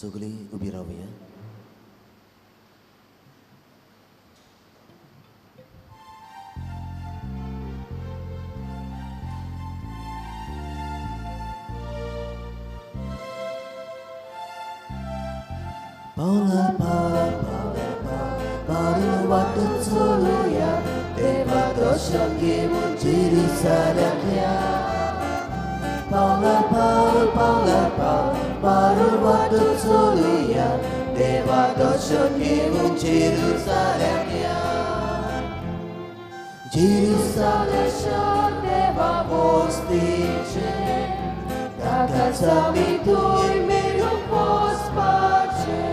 सगळीं उबी रावया. पावला पावला पावला पावल वाट चलुया, देवा दर्शन घेवन जेरुसलेम या. पावला पावल पावला पावल पावल वाट चलुया, देवा दर्शन घेवन जेरुसलेम या. जेरुसलेम शार देवा वस्तीचें, ताका आमी थंय मेळूंक वचपाचें.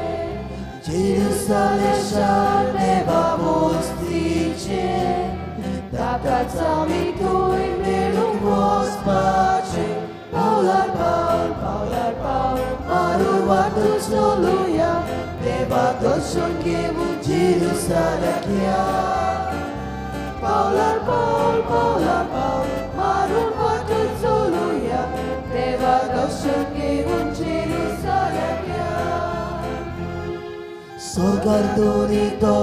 जेरुसलेम शार देवा वस्तीचें, ताकाच आमी थंय मेळूंक वचपाचें. पावलार पावल पावलार पावल मारून वाट चलुया, देवा दर्शन घेवन जेरुसलेम या. पावलार पावल पावलार पावल मारून वाट चलुया, देवा दर्शन घेवन जेरुसलेम या. स्वर्गार दोनी तो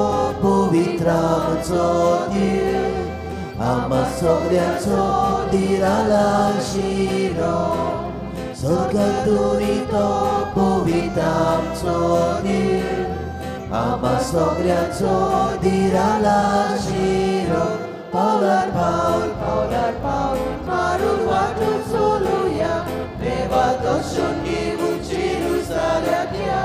पवित्राचो देव, आम्हा सगळ्यांचो दिरा लागशिलो. स्वर्गार दोनी तो पवित्राचो देव, आम्हा सगळ्यांचो दिरा लागशिलो. पावलार पावल पावलार पावल मारून वाट चलुया, देवा दर्शन घेवन जेरुसलेम या.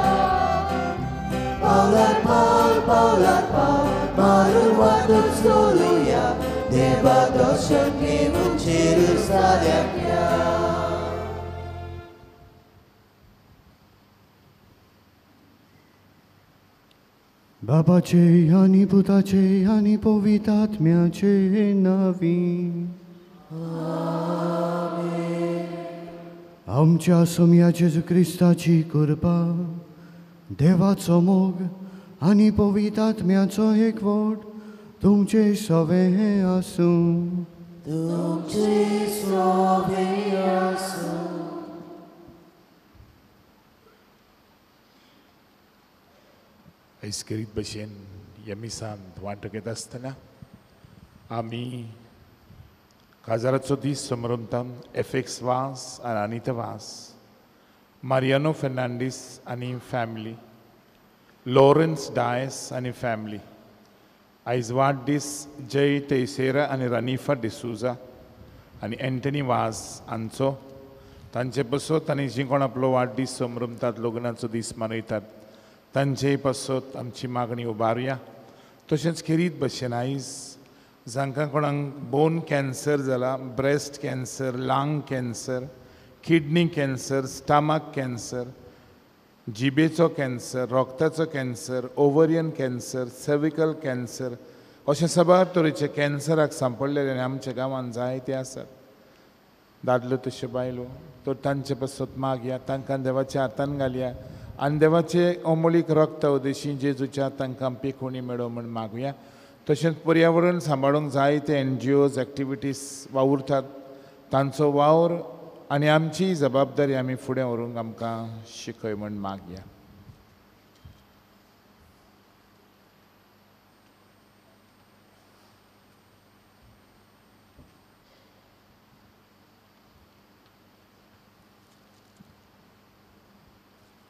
पावलार पावल पावलार पावल मारून वाट चलुया, देवा दर्शन घेवन जेरुसलेम या. बाबाचे आनी पुताचे आनी पवित्र आत्म्याचे नांवी. आमेन. आमच्या सोम्या जेजू क्रिस्ताची कृपा, देवाचो मोग आनी पवित्र आत्म्याचो एकवट तुमचे सवे आसूं. तुमचे सवे आसूं. आयज करीत भशेन ह्या मिसांत वांटो घेता आसतना आमी काजाराचो दीस समरमता एफ एक्स वास आनी अनिता वास, मारियानो फेर्नांडीस आनी फॅमिली, लॉरन्स डायस आनी फॅमिली. आयज वाडदीस जय तेसेरा आनी रनिफा डिसूजा आनी एंटनी वास हांचो. तांचे पासत आनी जीं कोण आपलो वाडदीस समरमतात, लग्नाचो दीस मनयतात, तांचे पासत आमची मागणी उबारुया. तशेंच खेरीत भशेन आयज जांकां कोणाक बोन कॅन्सर जाला, breast cancer, lung cancer, kidney cancer, stomach cancer, जिबेचो कॅन्सर, रोगताचो cancer, ovarian cancer, cervical cancer अशे साबार तरेचे कॅन्सराक सांपडलेले आनी आमच्या गांवांत जायते आसात, दादलो तश्यो बायलो. तर तांचे पासत मागया, तांकां देवाच्या हातान घालया आनी देवाचे अमोलीक रक्त उदेशी जेजूच्या तांकां पेखोणी मेळो म्हूण मागुया. तशेंच पर्यावरण सांबाळूंक जायते एनजीओज एक्टिविटीज वावुरतात, तांचो वावर आनी आमची जबाबदारी आमी फुडें व्हरूंक आमकां शिकय म्हूण मागया.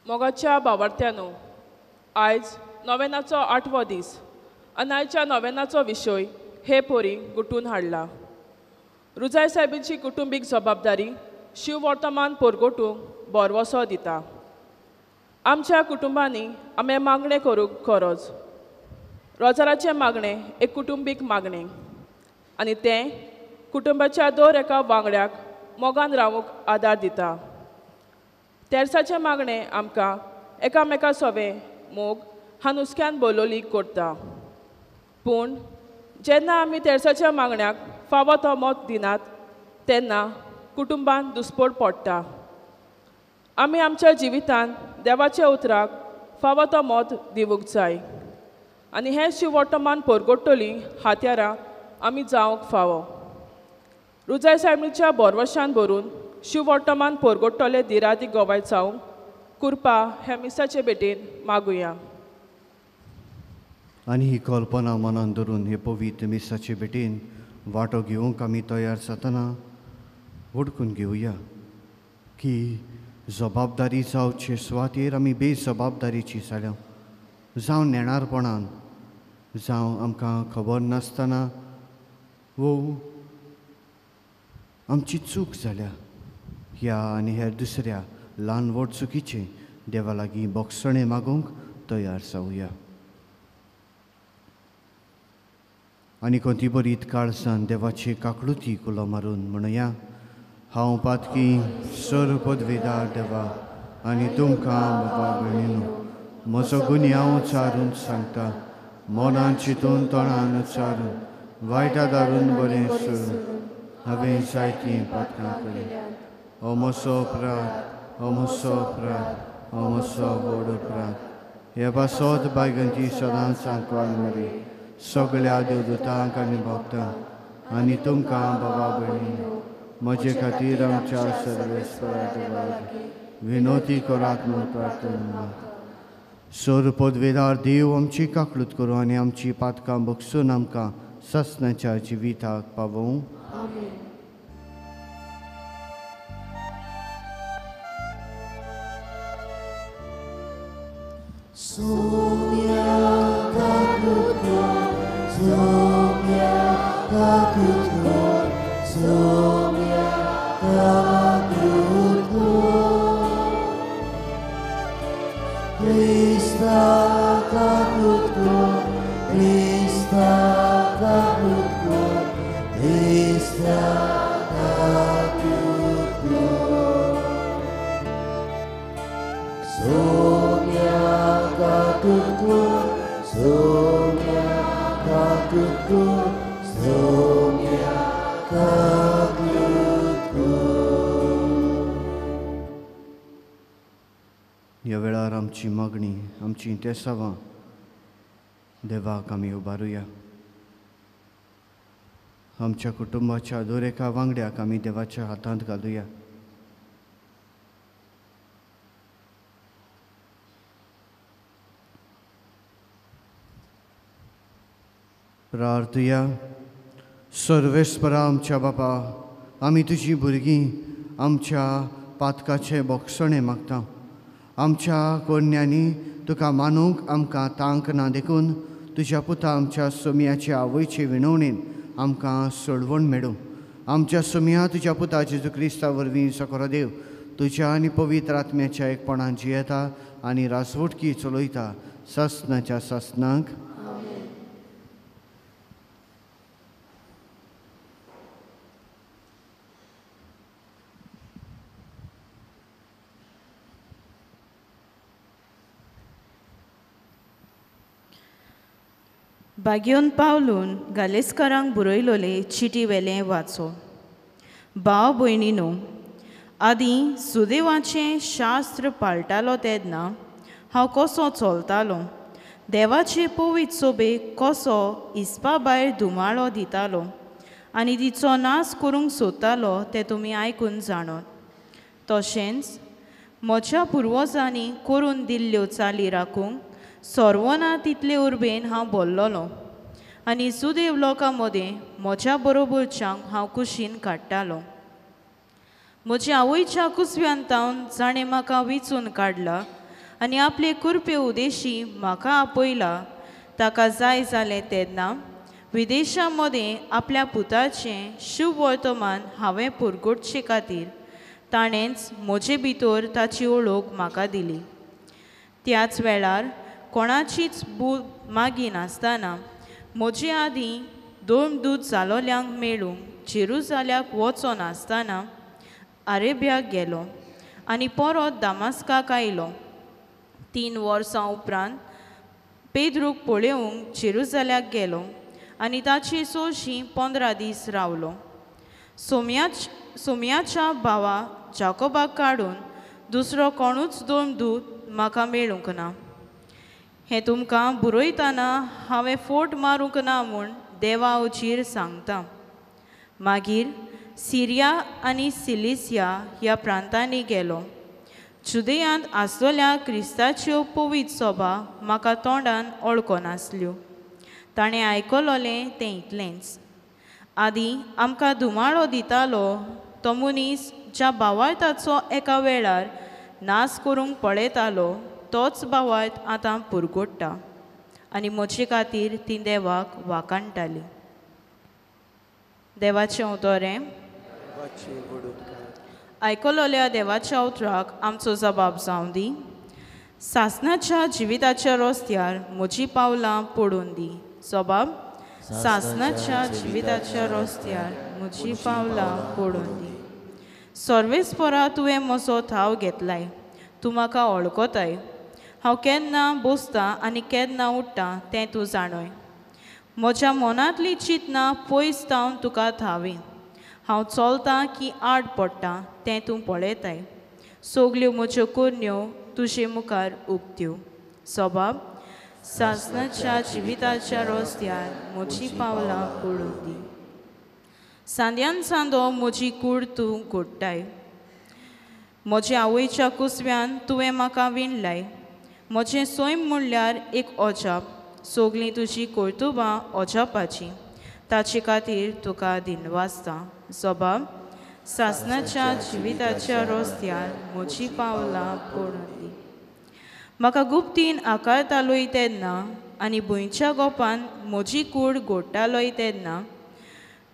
मोगाच्या बावडत्यानो, आयज नोवेनाचो आठवो दीस आनी आयच्या नोवेनाचो विशय हे पोरी गुटून हाडला. रुजाय साहेबीची कुटुंबीक जबाबदारी शिव वर्तमान पोरगोटूंक बोरवसो दिता. आमच्या कुटुंबांनी आमी मागणें करूंक गरज. रोजाराचें मागणें एक कुटुंबीक मागणें आनी तें कुटुंबाच्या दर एका वांगड्याक मोगान रावूंक आदार दिता. तेर्साचें मागणें आमकां एकामेका सोवे मोग हा नुस्क्यान बोलोली करता. पूण जेन्ना आमी तेर्साच्या मागण्याक फावो तो मत दिनात तेन्ना कुटुंबान दुस्पोट पडटा. आमी आमच्या जिवितांत देवाच्या उतराक फावो तो मत दिवंक जाय आनी हें शिववर्तमान परगोट्टली हात्यारां आमी जावंक फावो. रुजाय सायबणीच्या बोरवशान भरून शिववर्तमान परगोट्टले दिरादी गोवाय जावंक कृपा ह्या मिसाचे भेटेन मागुया. आनी ही कल्पना मनान धरून हे पवित्र मिसाचे भेटेन वांटो घेवंक आमी तयार जातना वडकून घेवया की जबाबदारी जावचे सुवातेर आमी बेजबाबदारीची जाल्या, जावं नेणारपणान, जावं आमकां खबर नासतना वो आमची चूक जाल्या. ह्या आनी हेर दुसऱ्या ल्हान व्हड चुकीचें देवा लागीं बोगसणें मागूंक तयार जावया. आनी कोणती बरी काळसान देवाची काकळुती कुलो मारून म्हणया, हांव पातकी सर पदवेदार देवा आनी तुमकां बाबा भयणीनो म्हजो गुन्यांव चारून सांगता, मनान चिंतून तोंडान चारून वायटा दारून बरें सोडून हांवें जायतीं पातकां केलीं. हो म्हजो अपराध, हो म्हजो अपराध, हो म्हजो व्हड अपराध. हे पासत बायगंती सदांच आंकवार मरी सगळ्या देवदूतांक आनी भक्तांक आनी तुमकां बाबा भयणीनो म्हजे खातीर आमच्या सर्वेस्परा देवा विनोती करात म्हूण प्रार्थना. सर पदवेदार देव आमची काकळूत करूं आनी आमची पातकां बगसून आमकां ससनाच्या जिविताक पावोवं. ह्या वेळार आमची मागणी, आमची तेसावां देवाक आमी उबारुया. आमच्या कुटुंबाच्या दर एका वांगड्याक आमी देवाच्या हातांत घालुया. प्रार्थुया. सर्वेस्परा आमच्या बापा, आमी तुजी भुरगीं आमच्या पातकाचे बोगसणें मागता. आमच्या कोन्यांनी तुका मानूंक आमकां तांक ना देखून तुज्या पुता आमच्या सोमयाचे आवयचे विणवणेन आमकां सोडवण मेळूं. आमच्या सोमया तुज्या पुता जेजू क्रिस्ता वरवीं सकरो देव तुज्या आनी पवित्र आत्म्याच्या एकपणान जियेता आनी रासवटकी चलयता सासनाच्या सासनाक. बागेवन पावलून गालेस्करांक बरयलोले चिटी वेलें वाचो. भाव भयणीनो, आदीं सुदेवाचें शास्त्र पाळटालो तेन्ना हांव कसो चलतालो, देवाचे पवित्र सोबेक कसो इस्पा भायर धुमाळो दितालो आनी तिचो नाश करूंक सोदतालो तें तुमी आयकून जाणत. तशेंच म्हज्या पुर्वजांनी करून दिल्ल्यो चाली राखूंक सर्वना तितले उर्बेन हांव बोल्लोलो आनी सुदेव लोकां मदें म्हज्या बरोबरच्यांक हांव कुशीन काडटालो. म्हज्या आवयच्या कुसव्यान तावन जाणें म्हाका विचून काडला आनी आपले कृपे उदेशी म्हाका आपयला ताका जाय जालें तेन्ना विदेशां मदें आपल्या पुताचें शुभ वर्तमान हांवें पुरगुटचे खातीर ताणेंच म्हजे भितर ताची ओळख म्हाका दिली. त्याच वेळार कोणाचीच बूद मागिनासतना म्हजे आदीं दोन दूद जालोल्यांक मेळूंक जेरुजाल्याक वचोनासतना अरेबियाक गेलो आनी परत दामास्काक आयलो. 3 वर्सां उपरांत पेद्रूक पळोवंक जेरुजाल्याक गेलो आनी ताचे सोशी 15 दीस रावलो. सोम्याच्या भावा जाकोबाक काडून दुसरो कोणूच दोन दूत म्हाका मेळूंक ना. हें तुमकां बरयतना हांवें फोट मारूंक ना म्हूण देवा उचीर सांगता. मागीर सिरिया आनी सिलिसिया ह्या प्रांतांनी गेलो. जुदेयांत आसलेल्या क्रिस्ताच्यो पवित्र सभा म्हाका तोंडान वळखनासल्यो. ताणें आयकलोलें तें इतलेंच. आदीं आमकां धुमाळो दितालो तो मनीस ज्या भावार्थाचो एका वेळार नाश करूंक पळयतालो तोच भावार्थ आतां पुरगोडटा आनी म्हजे खातीर ती देवाक वाखाणटाली. देवाचें उतर हें. आयकलोल्या देवाच्या उतराक आमचो जबाब जावं दी. सासणाच्या जिविताच्या रस्त्यार म्हजी पावलां पडून दी. जबाब सासणाच्या जिविताच्या रस्त्यार म्हजी पावलां पडून दी. सर्वेस्परा तुवें म्हजो थाव घेतलाय, तूं म्हाका वळखताय. हांव केन्ना बसतां आनी केन्ना उठ्ठा तें तूं जाणय. म्हज्या मनांतली चिंतनां पयस जावन तुका थावी. हांव चलतां की आड पडटा तें तूं पळयताय. सगल्यो म्हज्यो करण्यो तुजे मुखार उगत्यो. सबाब सासणाच्या जिविताच्या रस्त्यार म्हजी पावलां पडून दी. सांद्यान सांदो म्हजी कूड तूं घोडटाय. म्हज्या आवयच्या कुसव्यान तुवें म्हाका विणलाय. म्हजें सैम म्हणल्यार एक अजाप. सगलीं तुजी कर्तुबां अजापाचीं. ताचे खातीर तुका दिनवासता. जबाब सासणाच्या जिविताच्या रस्त्यार म्हजी पावलां पडून दी. म्हाका गुप्तीन आकारतालोय तेन्ना आनी भुंयच्या गोपान म्हजी कूड घोडटालोय तेन्ना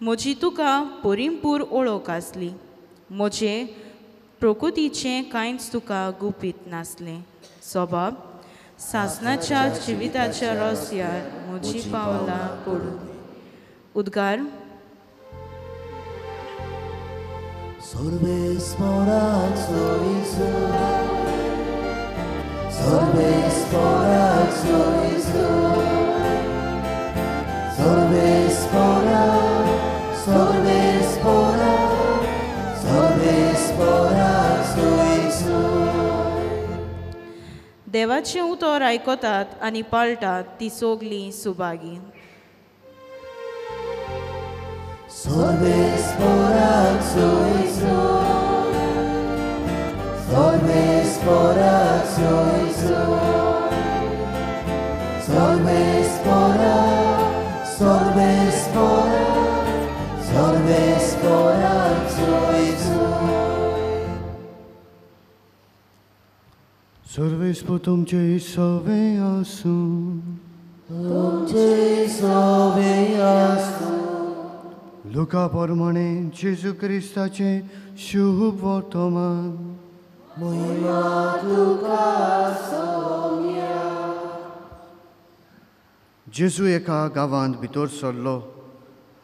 म्हजी तुका परिपूर ओळख आसली. म्हजे प्रकृतीचें कांयच तुका गुपीत नासलें. सबाब सासणाच्या जिविताच्या रस्त्यार म्हजी पावलां पडून. उद्गार. देवाचें उतर आयकतात आनी पाळटात ती सगलीं सुभागी. सर्वेस्पर तुमचे सवे आसूं. तुमचे सवे आसूं. लुका प्रमाणे जेजू क्रिस्ताचें शुभ वर्तमान. महिमा तुका सोम्या. जेजू एका गांवांत भितर सरलो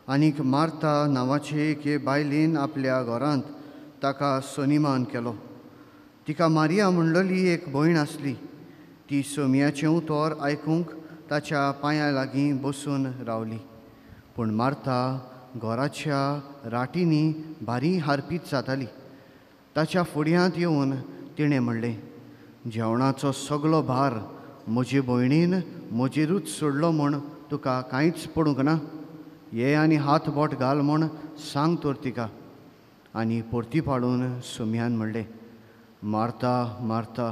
आनीक मार्ता नांवाचे एके बायलेन आपल्या घरांत ताका सनिमान केलो. तिका मारिया म्हणलेली एक भयण आसली. ती सोम्याचें उतर आयकूंक ताच्या पांयां लागीं बसून रावली. पूण मार्ता घराच्या राटींनी भारी हारपीत जाताली. ताच्या फुड्यांत येवन तिणें म्हणलें, जेवणाचो सगलो भार म्हजे भयणीन म्हजेरूच सोडलो म्हूण तुका कांयच पडूंक ना. ये आनी हात बोट घाल म्हूण सांग तर तिका. आनी परती पाडून सोम्यान म्हणलें, मार्ता मार्ता,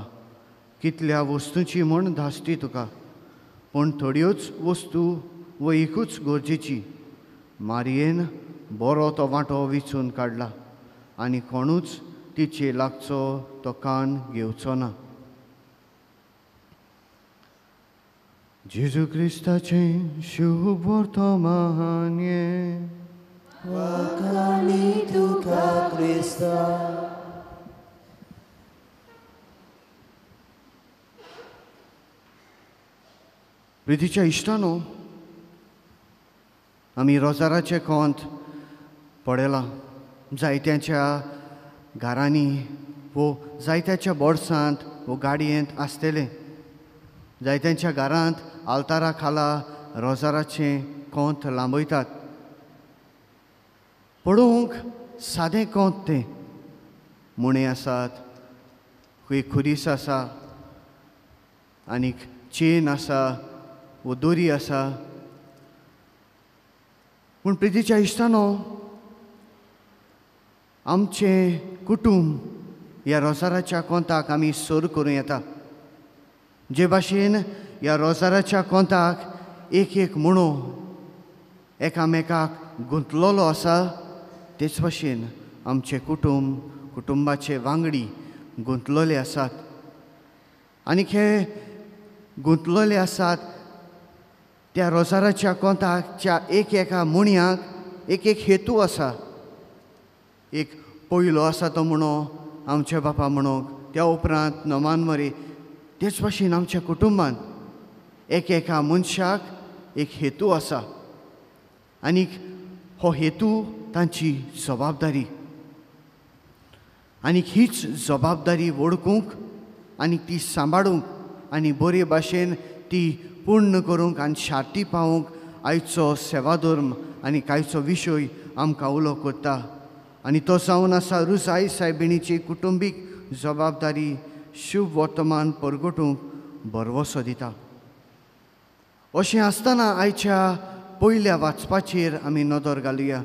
कितल्या वस्तूंची म्हूण धास्ती तुका, पूण थोड्योच वस्तू वो एकूच गरजेची. मारयेन बरो तो वांटो विचून काडला आनी कोणूच तिचे लागचो तो कान घेवचो ना. जेजू क्रिस्ताचें शुभ वर्तमान हें. वाखाणी तुका क्रिस्ता. प्रितीच्या इश्टानो, आमी रोजाराचें कोंत पळयलां. जायत्यांच्या घरांनी वो जायत्याच्या बोर्सांत वो गाडयेंत आसतलें. जायत्यांच्या घरांत आल्तारा खाला रोजाराचें कोंत लांबयतात. पळोवंक सादें कोंत तें. मुणे आसात, खंय खुरीस आसा आनीक चेन आसा वो दोरी आसा. पूण प्रितीच्या इश्टानो, आमचें कुटूंब ह्या रोजाराच्या कोंताक आमी सर करूं येता. जे भाशेन ह्या रोजाराच्या कोंताक एक एक म्हणो एकामेकाक गुंतलेलो आसा, तेच भाशेन आमचें कुटुंब, कुटुंबाचे वांगडी गुंतलेले आसात. आनी हे गुंतलेले आसात त्या रोजाराच्या कोंताकच्या एक एका मुणयाक एक एक हेतू आसा. एक पयलो आसा तो म्हणो आमच्या बापा म्हणोंक, त्या उपरांत नमान मरे. तेच भाशेन आमच्या कुटुंबान एक एका मनशाक एक हेतू आसा आनीक हो हेतू तांची जबाबदारी. आनीक हीच जबाबदारी वळखूंक आनी ती सांबाळूंक आनी बरे भाशेन ती पूर्ण करूंक आनी शार्ती पावोवंक आयचो सेवाधर्म आनी आयचो विशय आमकां उलो करता. आनी तो जावन आसा रुजाय सायबिणीची कुटुंबीक जबाबदारी शुभ वर्तमान परगटूंक भरवसो दिता. अशें आसतना आयच्या पयल्या वाचपाचेर आमी नदर घालुया.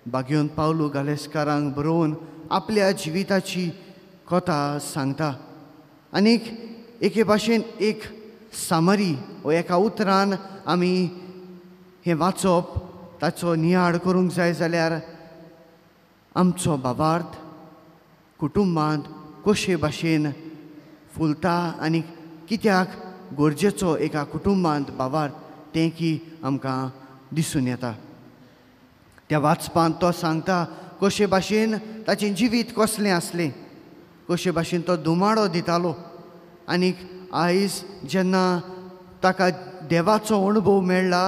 बागेवन पावलू गालेस्कारांक बरोवन आपल्या जिविताची कथा सांगता आनीक एके भाशेन एक सामरी वो एका उतरान आमी हें वाचप ताचो नियाळ करूंक जाय जाल्यार आमचो भावार्थ कुटुंबांत कशे भाशेन फुलता आनी कित्याक गरजेचो एका कुटुंबांत भावार्थ तें की आमकां दिसून येता. त्या वाचपांत तो सांगता कशे भाशेन ताचें जिवीत कसलें आसलें, कशे भाशेन तो धुमाडो दितालो आनीक आयज जेन्ना ताका देवाचो अणभव मेळ्ळा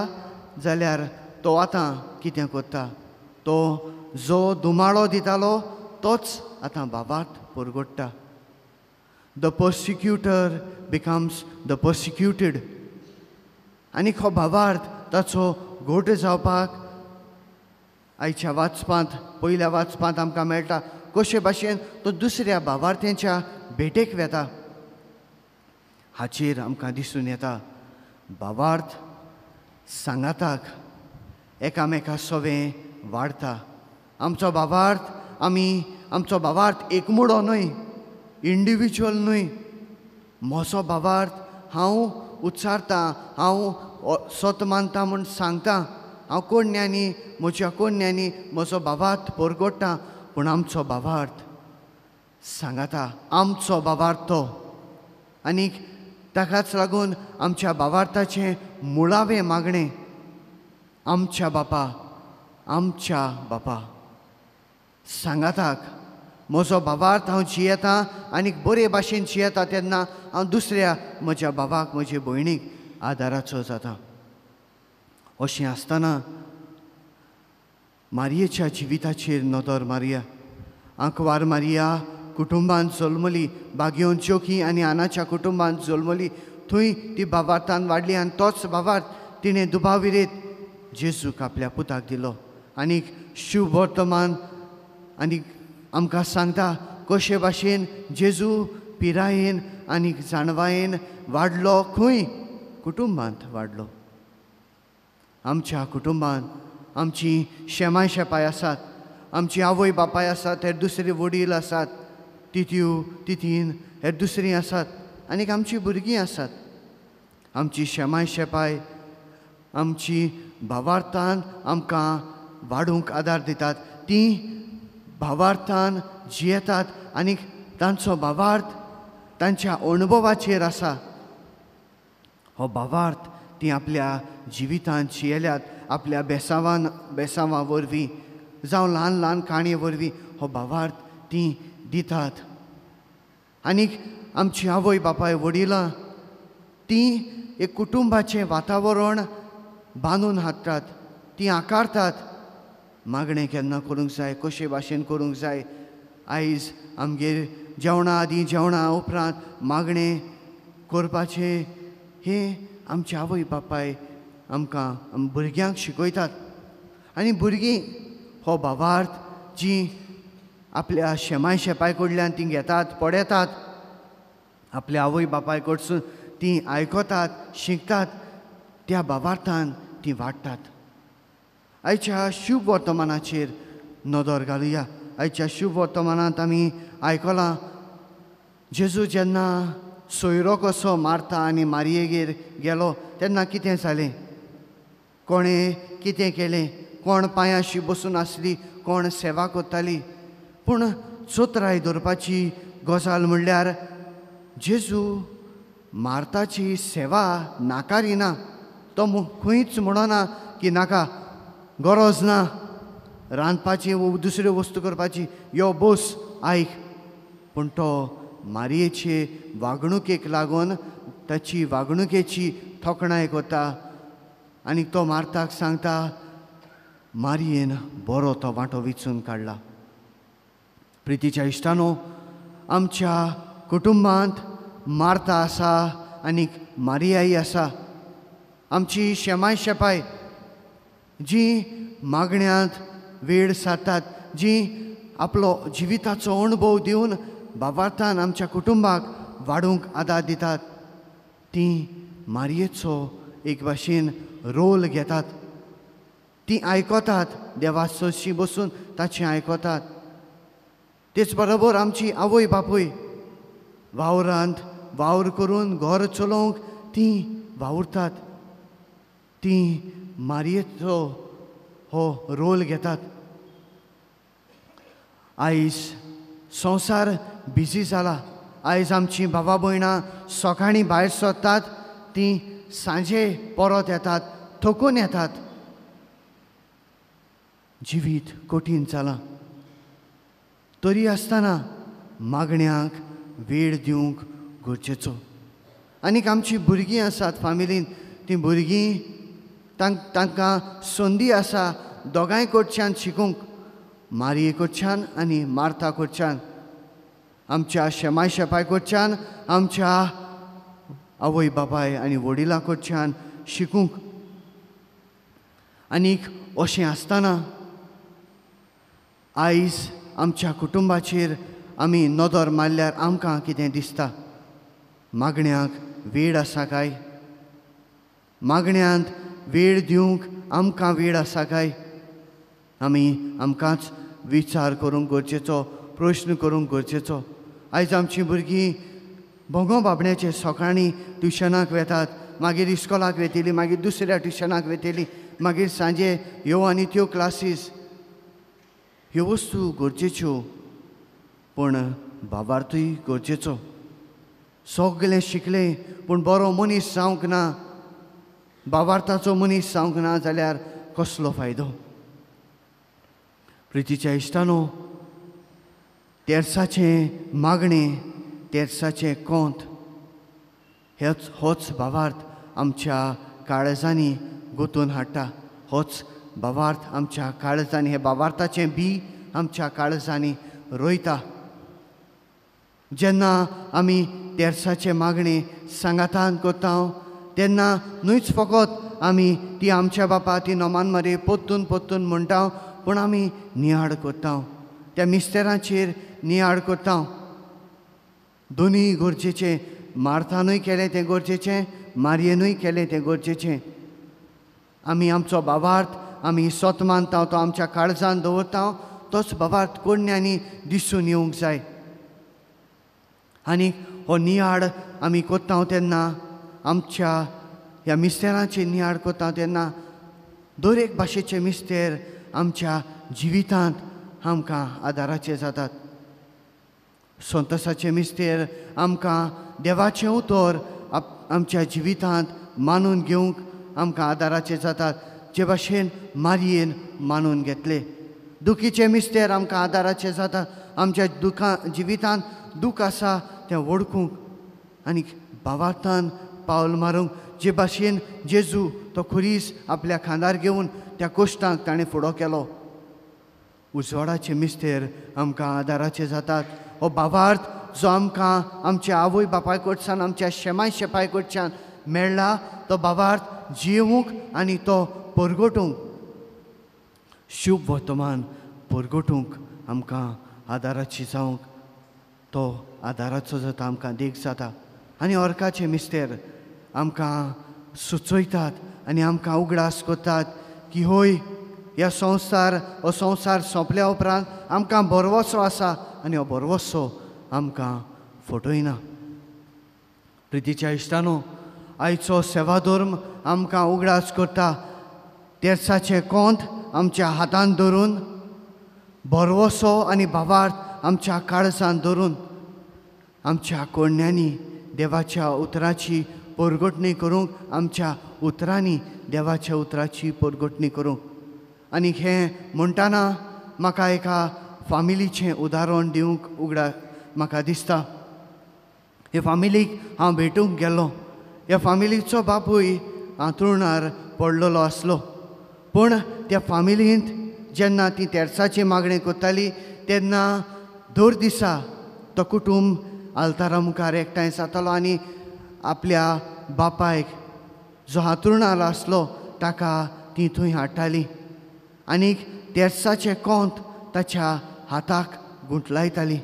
जाल्यार तो आतां कितें करता, तो जो धुमाळो दितालो तोच आतां भावार्थ परगट्टा. The persecutor becomes the persecuted. आनीक हो भावार्थ ताचो घोट जावपाक आयच्या वाचपांत पयल्या वाचपांत आमकां मेळटा कशे भाशेन तो दुसऱ्या भावार्थ्यांच्या भेटेक वेता. हाचेर आमकां दिसून येता भावार्थ सांगाताक एकामेका सवें वाडता. आमचो भावार्थ आमी आमचो भावार्थ एकमुडो न्हय, इंडिविज्युअल न्हय. म्हजो भावार्थ हांव उच्चारतां, हांव सत मानता म्हूण सांगता, हांव कोण ज्ञानी, म्हज्या कोण ज्ञानी म्हजो भावार्थ परगट्टा. पूण आमचो भावार्थ सांगाता, आमचो भावार्थ तो. आनीक ताकाच लागून आमच्या भावार्थाचें मुळावें मागणें आमच्या बापा, आमच्या बापा सांगाताक म्हजो भावार्थ हांव जियेता आनीक बरे भाशेन जियेता तेन्ना हांव दुसऱ्या म्हज्या बाबाक, म्हजे भयणीक आदाराचो जाता. अशें आसतना मारयेच्या जिविताचेर नदर मारया. आंकवार मारिया कुटुंबान जल्मली, बागेवन चोकी आनी आनाच्या कुटुंबान जल्मली. थंय ती भावार्थान वाडली आनी तोच भावार्थ तिणें दुबाविरेत जेजूक आपल्या पुताक दिलो. आनीक शुभ वर्तमान आनी आमकां सांगता कशे भाशेन जेजू पिरायेन आनी जाणवायेन वाडलो. खंय? कुटुंबांत वाडलो. आमच्या कुटुंबांत आमची शेमाय शेपाय आसात, आमची आवय बापाय आसात, हेर दुसरे वडील आसात, तित्यो तितीन हेर दुसरीं आसात आनीक आमचीं भुरगीं आसात. आमची शेमाय शेपाय आमची भावार्थान आमकां वाडूंक आदार दितात. तीं भावार्थान जियेतात आनी तांचो भावार्थ तांच्या अणभवाचेर आसा. हो भावार्थ तीं आपल्या जिवितांत जियेल्यात, आपल्या बेसांवां वरवीं जावं ल्हान ल्हान काणये वरवीं हो भावार्थ तीं दितात. आनीक आमची आवय बापाय वडिलां तीं एक कुटुंबाचें वातावरण बांदून हाडटात, तीं आकारतात. मागणें केन्ना करूंक जाय, कशे भाशेन करूंक जाय. आयज आमगेर जेवणा आदीं, जेवणा उपरांत मागणें करपाचें हें आमचे आवय बापाय आमकां भुरग्यांक शिकयतात. आनी भुरगीं हो भावार्थ जीं आपल्या शेमाय शेपाय कडल्यान तीं घेतात, पळयतात, आपल्या आवय बापाय कडसून तीं आयकतात, शिकतात, त्या भावार्थान तीं वाडटात. आयच्या शुभ वर्तमानाचेर नदर घालुया. आयच्या शुभ वर्तमानांत आमी आयकलां जेजू जेन्ना सोयरो कसो मारता आनी मारयेगेर गेलो तेन्ना कितें जालें? कोणें कितें केलें? कोण पांयाशी बसून आसली, कोण सेवा करताली. पूण चोत्राय दवरपाची गजाल म्हणल्यार जेजू मार्ताची सेवा नाकारिना. तो खंयच म्हणना की नाका, गरज ना रांदपाची वो दुसऱ्यो वस्तू करपाची, यो बस आयक. पूण तो मारयेचे वागणुकेक लागून ताची वागणुकेची थोखणाय करता आनी तो मार्ताक सांगता, मारयेन बरो तो वांटो विचून काडला. प्रितीच्या इश्टानो, आमच्या कुटुंबांत मार्ता आसा आनी मारियाई आसा. आमची शेमाय शेपाय जी मागण्यांत वेळ सारतात, जी आपलो जिविताचो अणभव दिवन बाबार्थान आमच्या कुटुंबाक वाडूंक आदार दितात, ती मारयेचो एक भाशेन रोल घेतात. ती आयकतात, देवा सोशी बसून ताचें आयकतात. तेच बरोबर आमची आवय बापूय वावरांत वावर करून घर चलोवंक ती वावुरतात, ती मारयेचो हो रोल घेतात. आयज संवसार बिजी जाला. आयज आमची भावा भयणां सकाळीं भायर सरतात, ती सांजे परत येतात, थकून येतात. जिवीत कठीण जालां. तरी आसतना मागण्यांक वेळ दिवंक गरजेचो. आनीक आमची भुरगीं आसात फामिलीन, तीं भुरगीं तांकां संदी आसा दोगांय कडच्यान शिकूंक, मारये कडच्यान आनी मार्ता कडच्यान, आमच्या शेमाय शेपाय कडच्यान, आमच्या आवय बापाय आनी वडिलां कडच्यान शिकूंक. आनीक अशें आसतना आयज आमच्या कुटुंबाचेर आमी नदर मारल्यार आमकां कितें दिसता? मागण्यांक वेळ आसा काय? मागण्यांत वेळ दिवंक आमकां वेळ आसा काय? आमी आमकांच विचार करूंक गरजेचो, प्रश्न करूंक गरजेचो. आयज आमचीं भुरगीं भोंगो बाबण्याचे सकाळीं ट्युशनाक वेतात, मागीर इस्कोलाक वेतली, मागीर दुसऱ्या ट्युशनाक वेतली, मागीर सांजे ह्यो आनी त्यो क्लासीस. ह्यो वस्तू गरजेच्यो, पूण बाबार्थूय गरजेचो. सगळें शिकलें पूण बरो मनीस जावंक ना, बाबार्थाचो मनीस जावंक ना जाल्यार कसलो फायदो? प्रितीच्या इश्टानो, तेर्साचें मागणें, तेर्साचें कोंत, हेच होच भावार्थ आमच्या काळजांनी गुंतून हाडटा. होच भावार्थ आमच्या काळजांनी, हे भावार्थाचें बी आमच्या काळजांनी रोयता. जेन्ना आमी तेर्साचें मागणें सांगातान करता तेन्ना न्हूच फकत आमी ती आमच्या बापा ती नोमान मारी पोत्तून पोत्तून म्हणटा, पूण आमी नियाळ करता, त्या मिस्तेरांचेर नियाळ करता. दोनूय गरजेचें, मार्थानूय केलें तें गरजेचें, मारयेनूय केलें तें गरजेचें. आमी आमचो भावार्थ आमी सत मानता, तो आमच्या काळजान दवरता, तोच भावार्थ कोण्यांनी दिसून येवंक जाय. आनी हो नियाळ आमी करता तेन्ना, आमच्या ह्या मिस्तेरांचेर नियाळ करता तेन्ना दर एक भाशेचे मिस्तेर आमच्या जिवितांत आमकां आदाराचे जातात. संतोसाचे मिस्तेर आमकां देवाचें उतर आमच्या जिवितांत मानून घेवंक आमकां आदाराचे जातात, जे भाशेन मारयेन मानून घेतले. दुखीचे मिस्तेर आमकां आदाराचे जातात, आमच्या दुखां जिवितांत दूख आसा तें वळखूंक आनी भावार्थान पावल मारूंक, जे भाशेन जेजू तो खुरीस आपल्या खांदार घेवन त्या कोश्टांक ताणें फुडो केलो. उजवाडाचे मिस्तेर आमकां आदाराचे जातात. हो भावार्थ जो आमकां आमच्या आवय बापाय कडच्यान, आमच्या शेमाय शेपाय कडच्यान मेळ्ळा, तो भावार्थ जियोवंक आनी तो परगटूंक, शुभ वर्तमान परगटूंक आमकां आदाराची जावंक तो आदाराचो जाता, आमकां देख जाता. आनी अर्काचे मिस्तेर आमकां सुचयतात आनी आमकां उगडास करतात की होय ह्या संवसार, हो संवसार सोंपल्या उपरांत आमकां भरवसो आसा आनी हो भरवसो आमकां फटयना. प्रितीच्या इश्टानो, आयचो सेवाधर्म आमकां उगडास करता तेर्साचें कोंत आमच्या हातान धरून, भरवसो आनी भावार्थ आमच्या काळजान धरून, आमच्या कोण्यांनी देवाच्या उतराची परगटणी करूंक, आमच्या उतरांनी देवाच्या उतराची परगटणी करूंक. आनी हें म्हणटाना म्हाका एका फामिलीचें उदाहरण दिवंक उगडा म्हाका दिसता. हे फामिलीक हांव भेटूंक गेल्लो. ह्या फामिलीचो बापूय हांतरुणार पडलेलो आसलो, पूण त्या फामिलींत जेन्ना ती तेर्साची मागणी करताली तेन्ना दर दिसा तो कुटूंब आल्तारा मुखार एकठांय जातालो आनी आपल्या बापायक जो हांतरुणार आसलो ताका ती थंय हाडटाली आनी तेर्साचें कोंत ताच्या हाताक गुंठलायताली.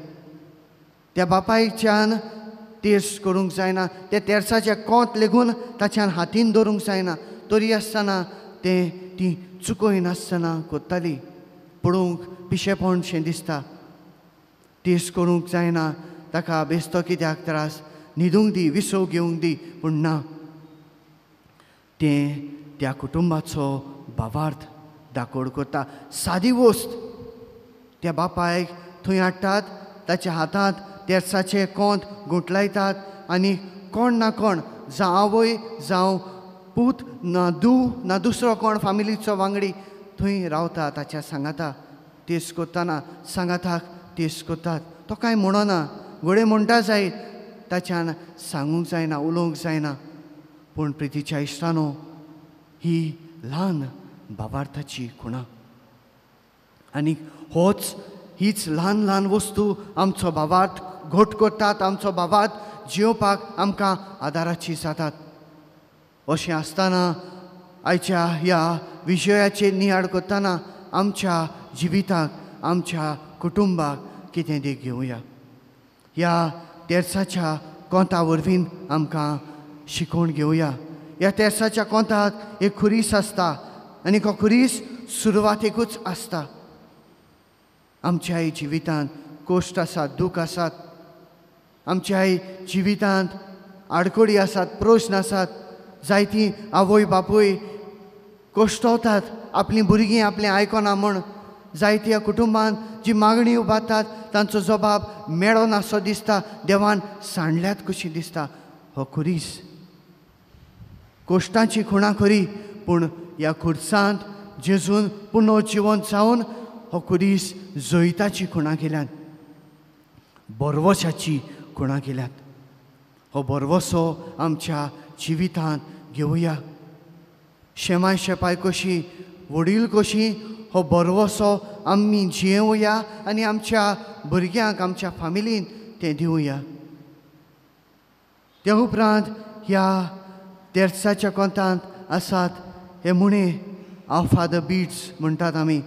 त्या बापायच्यान तेर्स करूंक जायना, त्या तेर्साचें कोंत लेगून ताच्यान हातीन धरूंक जायना, तरी आसतना तें ती चुकयनासतना करताली. पळोवंक पिशेपण शें दिसता. तेर्स करूंक जायना, ताका बेस्तो कित्याक त्रास, न्हिदूंक दी, विसव घेवंक दी, पूण ना, तें त्या कुटुंबाचो भावार्थ दाकोड करता. सादी वस्त त्या बापायक थंय हाडटात, ताच्या हातांत तेर्साचें कोंत गुंठलायतात आनी कोण ना कोण, जावं आवय जावं पूत ना धूव ना दुसरो कोण फामिलीचो वांगडी थंय रावता ताच्या सांगाता. तेर्स करतना सांगाताक तेर्स करतात. तो कांय म्हणना, घोडे म्हणटा जायत, ताच्यान सांगूंक जायना, उलोवंक जायना, पूण प्रितीच्या इश्टानो, ही ल्हान भावार्थाची खुणा आनी होच हीच ल्हान ल्हान वस्तू आमचो भावार्थ घट करतात, आमचो भावार्थ जियोवपाक आमकां आदाराची जातात. अशें आसतना आयच्या ह्या विशयाचेर नियाळ करतना आमच्या जिविताक, आमच्या कुटुंबाक कितें देख घेवया. ह्या तेर्साच्या कोंता वरवीं आमकां शिकोवन घेवया. ह्या तेर्साच्या कोंताक एक खुरीस आसता आनी हो खुरीस सुरवातेकूच आसता. आमच्याय जिवितांत कश्ट आसात, दूख आसात, आमच्याय जिवितांत आडखळी आसात, प्रस्न आसात. जायतीं आवय बापूय कश्टवतात आपलीं भुरगीं आपलें आयकना म्हूण. जायत्या कुटुंबान जी मागणी उबारतात तांचो जबाब मेळनासो दिसता, देवान सांडल्यात कशी दिसता. हो खुरीस कश्टांची खुणा खरी, पूण ह्या खुर्सांत जेजून पुनर्जिवन जावन हो खुरीस जैताची खुणा केल्यात, बरवशाची खुणा केल्यात. हो बरवसो आमच्या जिवितांत घेवया. शेमाय शेपाय कशी, वडील कशी हो बरवसो आमी जियेवया आनी आमच्या भुरग्यांक, आमच्या फामिलीन तें दिवया. त्या उपरांत ह्या तेर्साच्या कोंतांत आसात हे मुणे, our father beads म्हणटात आमी.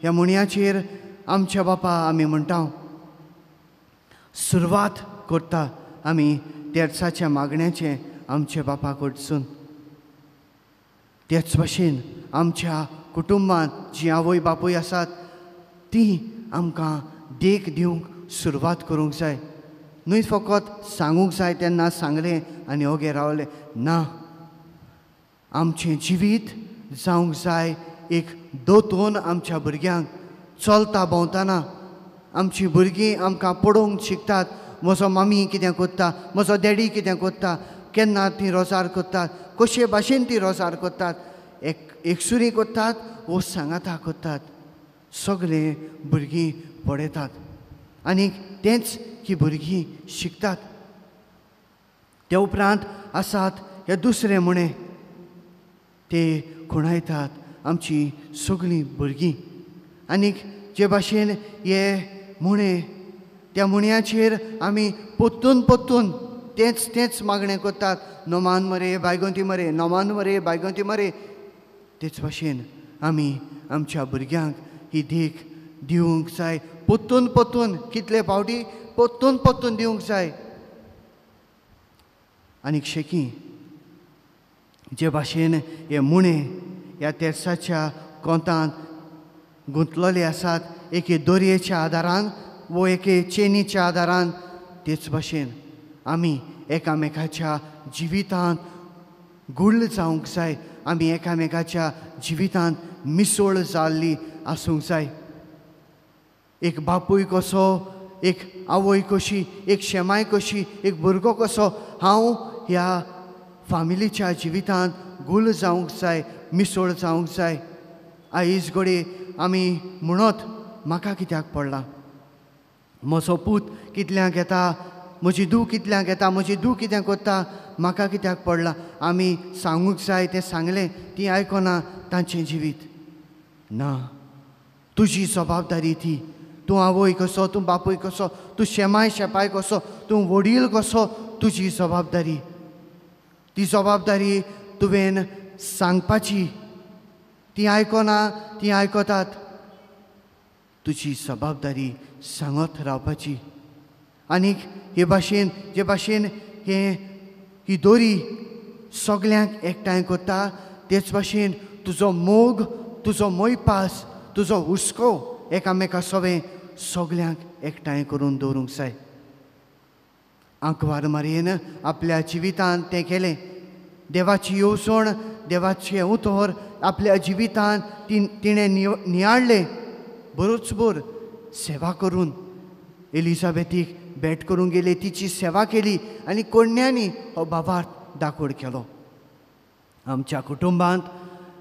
ह्या मुण्याचेर आमच्या बापा आमी म्हणटा. सुरवात करता आमी तेर्साच्या मागण्याचें आमच्या बापा कडसून. तेच भाशेन आमच्या कुटुंबांत जीं आवय बापूय आसात ती आमकां देख दिवंक सुरवात करूंक जाय. न्हय फकत सांगूंक जाय तेन्ना सांगलें आनी ओगे रावलें ना, आमचें जिवीत जावंक जाय एक दोतोन आमच्या भुरग्यांक. चलता भोंवतना आमचीं भुरगीं आमकां पळोवंक शिकतात, म्हजो मामी कितें करता, म्हजो डॅडी कितें करता, केन्ना ती रोजार करतात, कशे भाशेन ती रोजार करतात, एकसुरी करतात वो सांगाता करतात, सगळे भुरगीं पळयतात आनी तेंच की भुरगीं शिकतात. त्या उपरांत आसात हे दुसरे मुणे, ते खुणायतात आमची सगळीं भुरगीं. आनीक जे भाशेन हे मुणे, त्या मुण्याचेर आमी पोत्तून पोत्तून तेंच तेंच मागणें करतात, नोमान मरे बायगोंती मरे, नोमान मरे बायगोंती मरे. तेच भाशेन आमी आमच्या भुरग्यांक ही देख दिवंक जाय, पोत्तून पोत्तून, कितले फावटी पोत्तून पोत्तून दिवंक जाय. आनीक शेकी जे भाशेन हे मुणे ह्या तेर्साच्या कोंतांत गुंतलेले आसात, एके दोरयेच्या आदारान वो एके चेनीच्या आदारान तेच भाशेन आमी एकामेकाच्या जिवितांत गुल्ल जावंक जाय, आमी एकामेकाच्या जिवितांत मिसळ जाल्ली आसूंक जाय। एक बापूय कसो, एक आवय कशी, एक शेमाय कशी, एक भुरगो कसो, हांव ह्या फामिलीच्या जिवितांत गुल जावंक जाय, मिसळ जावंक जाय। आयज घडये आमी म्हणत म्हाका कित्याक पडलां, म्हजो पूत कितल्यांक येता, म्हजी धूव कितल्यांक येता, म्हजी धूव कितें करता, म्हाका कित्याक पडलां। आमी सांगूंक जाय तें सांगलें, ती आयकना तांचें जिवीत ना। तुजी जबाबदारी ती, तूं आवय कसो, तूं बापूय कसो, तूं शेमाय शेपाय कसो, तूं वडील कसो, तुजी जबाबदारी। ती जबाबदारी तुवें सांगपाची, ती आयकना ती आयकतात, तुजी जबाबदारी सांगत रावपाची। आनीक हे भाशेन, जे भाशेन हे ही दोरी सगल्यांक एकठांय करता, तेच भाशेन तुजो मोग, तुजो मोयपास, तुजो हुस्को एकामेका सवें सगल्यांक एकठांय करून दवरूंक जाय। आंकवार मारयेन आपल्या जिवितांत तें केलें। देवाची येवजण, देवाचें उतर आपल्या जिवितांत तिणें नियाळ्ळें, बरोचभर सेवा करून एलिझाबेथीक भेट करूंक गेली, तिची सेवा केली आनी कोण्यांनी हो बाबार्थ दाखोड केलो। आमच्या कुटुंबांत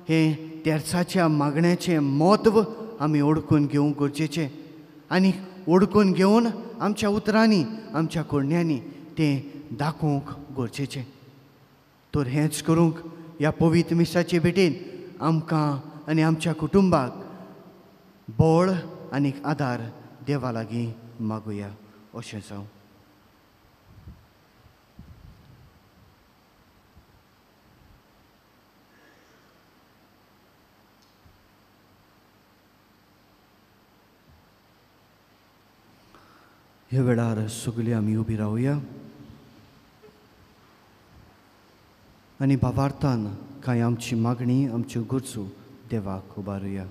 हें तेर्साच्या मागण्याचें म्हत्व आमी ओडकून घेवंक गरजेचें आनी ओडकून घेवन आमच्या उतरांनी, आमच्या कोण्यांनी तें दाखोवंक गरजेचें। तर हेंच करूंक ह्या पवित्र मिसाचे भेटेन आमकां आनी आमच्या कुटुंबाक बळ आनी आदार देवा लागीं मागुया। अशें जावं। ह्या वेळार सगळीं आमी उबी रावया आनी भावार्थान कांय आमची मागणी, आमच्यो गरजो देवाक उबारुया।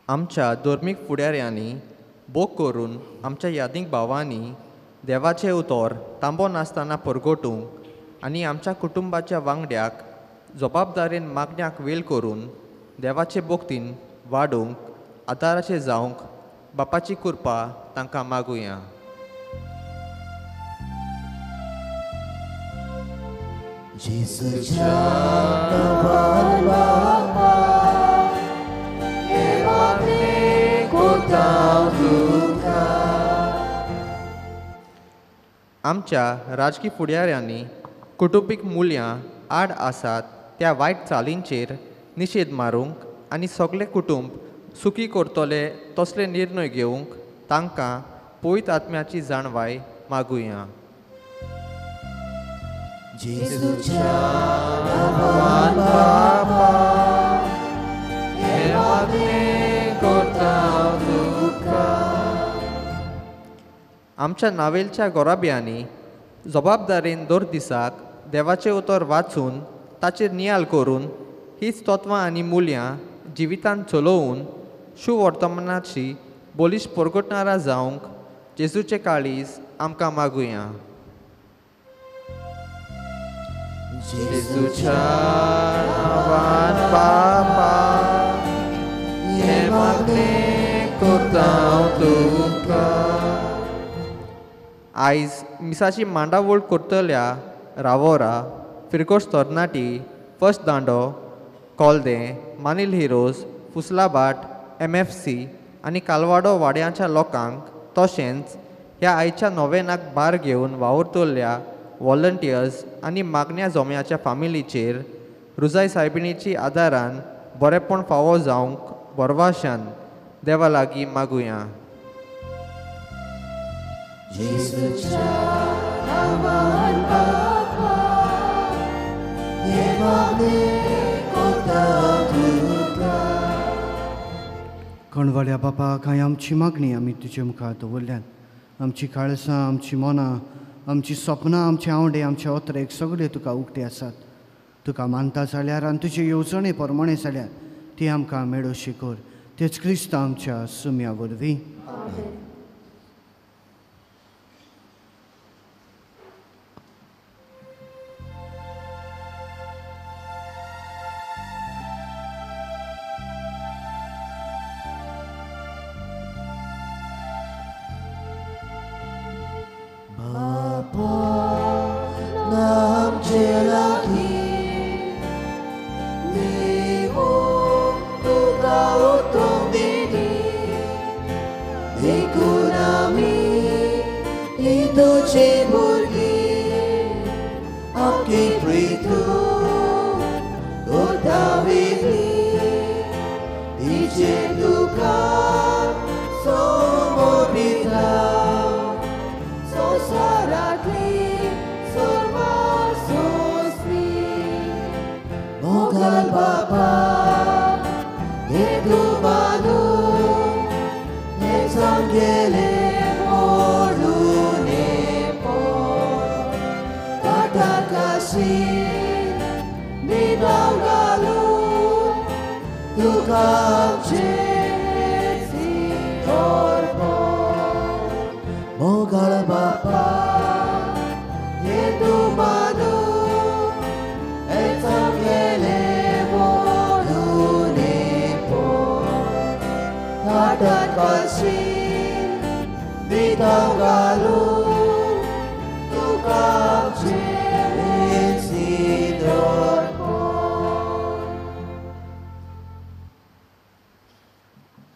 आमच्या धर्मीक फुडाऱ्यांनी भोग करून आमच्या यादीक भावांनी देवाचें उतर तांबो नासतना परगटूंक आनी आमच्या कुटुंबाच्या वांगड्याक जबाबदारेन मागण्याक वेल करून देवाचे भक्तीन वाडूंक आदाराचें जावंक बापाची कृपा तांकां मागुया। आमच्या राजकी फुडाऱ्यांनी कुटुंबीक मुल्यां आड आसात त्या वायट चालींचेर निशेध मारूंक आनी सगळें कुटुंब सुखी करतले तसले निर्णय घेवंक तांकां पवित्र आत्म्याची जाणवाय मागुया। आमच्या नावेलच्या गोराब्यांनी जबाबदारेन दर दिसाक देवाचें उतर वाचून ताचेर नियाल करून हीच तत्वां आनी मुल्यां जिवितांत चलोवन शुवर्तमानाची बलिश्ट परगटणारा जावंक जेजूचें काळीज आमकां मागुया। जेजूच्या नांवान बापा हें मागणें करता हांव तुका। आयज मिसाची मांडावळ करतल्या रावोरा, फिरकोश तरणाटी, फर्स्ट दांडो, कोलदें, मानील हिरोज, फुसलाबाट, MFC आनी कालवाडो वाड्यांच्या लोकांक तशेंच ह्या आयच्या नोवेनाक भार घेवन वावुरतल्या वॉलंटियर्स आनी मागण्या जोम्याच्या फामिलीचेर रुजाय सायबिणीची आदारान बरेपण फावो जावंक बरवाशान देवा लागीं मागुया। कणवाड्या बापा, कांय आमची मागणी आमी तुजे मुखार दवरल्यात। आमची काळसां, आमची मनां आमची सपनां, आमचे आंवडे, आमचे ओतरेक सगळे तुका उक्ते आसात. तुका मानता जाल्यार आनी तुजे येवजणे प्रमाणे जाल्यार ती आमकां मेळोशी कर. तेच क्रिस्त आमच्या सुम्या वरवीं.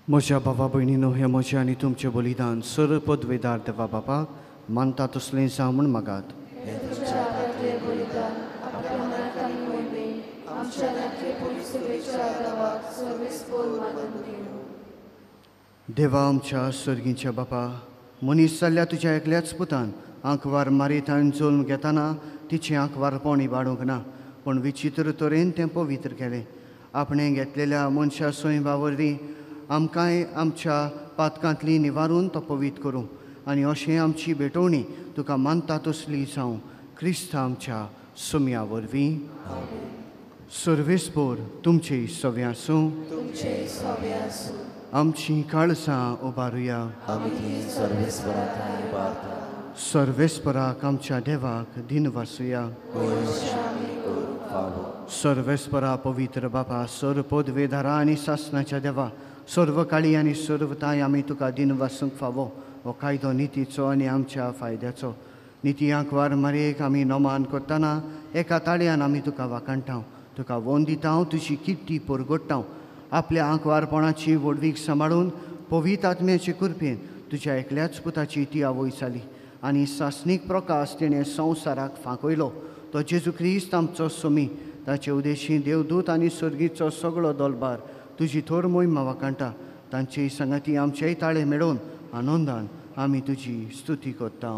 म्हज्या बाबा भयणीनो, हें म्हजें आनी तुमचें बलिदान सर पदवेदार देवा बापाक मानता तसलें जावं म्हूण मागात. देवा आमच्या सर्गीच्या बापा, मनीस जाल्ल्या तुज्या एकल्याच पुतान आंकवार मारीत आनी जल्म घेतना तिचें आंकवारपण इबाडूंक ना, पूण विचित्र तरेन तें पवित्र केलें. आपणें घेतलेल्या मनशा स्वयंबा वरवीं आमकांय आमच्या पातकांतली निवारून तो पवित्र करूं आनी अशें आमची भेटवणी तुका मानता तसली जावं. क्रिस्त आमच्या सुम्या वरवीं. सर्वेस्पोर तुमचे सवे आसूं. आमची काळसां उबारुया. सर्वेस्पराक आमच्या देवाक दिन वासुया. सर्वेस्परा पवित्र बापा, सर्व पदवेदारा आनी सासनाच्या देवा, सर्व काळी आनी सर्वताय आमी तुका दिन वासूंक फावो. हो कायदो नितीचो आनी आमच्या फायद्याचो. निती आंकवार मारयेक आमी नमान करतना एका ताळयान आमी तुका वाखाणटा, तुका वोन दिता, तुजी किर्ती परगडटा. आपल्या आंकवारपणाची व्हडवीक सांबाळून पवित्र आत्म्याचे कृपेन तुज्या एकल्याच पुताची ती आवय जाली आनी सासणीक प्रकाश तिणें संवसाराक फांकयलो. तो जेजू क्रिस्त आमचो सोमी. ताचे उदेशी देवदूत आनी सर्गीचो सगळो दोलबार तुजी थोर मोहिमा वाखाणटा. तांचे सांगाती आमचेय ताळे मेळोवन आनंदान आमी तुजी स्तुती करता.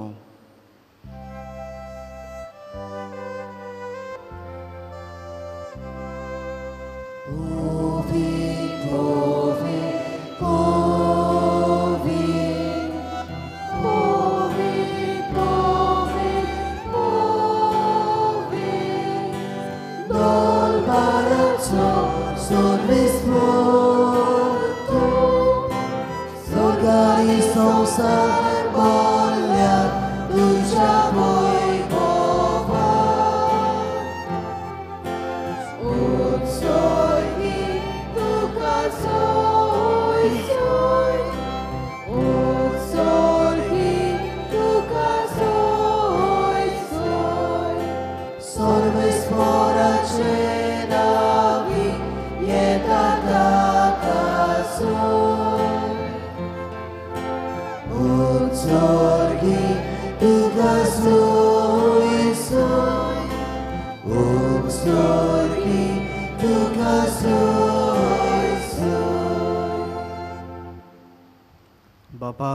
बाबा,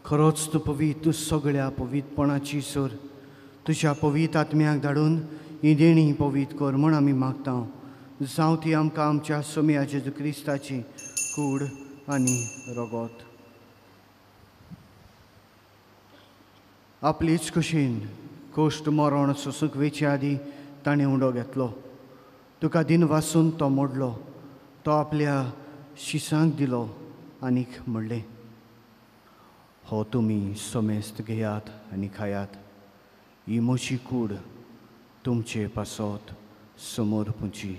खरोच तूं पवित्र, तूं सगळ्या पवित्रपणाची सर. तुज्या पवित्र आत्म्याक धाडून ही देणी पवित्र कर म्हूण आमी मागता. जावं ती आमकां आमच्या सोम्या जेजू क्रिस्ताची कूड आनी रगत. आपलीच कुशीन कोश्ट मरण सोसूंक वेचे आदीं ताणें उंडो घेतलो. तुका दिन वासून तो मोडलो, तो आपल्या शिसांक दिलो आनीक म्हणलें, हो तुमी समेस्त घेयात आनी खायात, ही म्हजी कूड तुमचे पासत समोर पुची.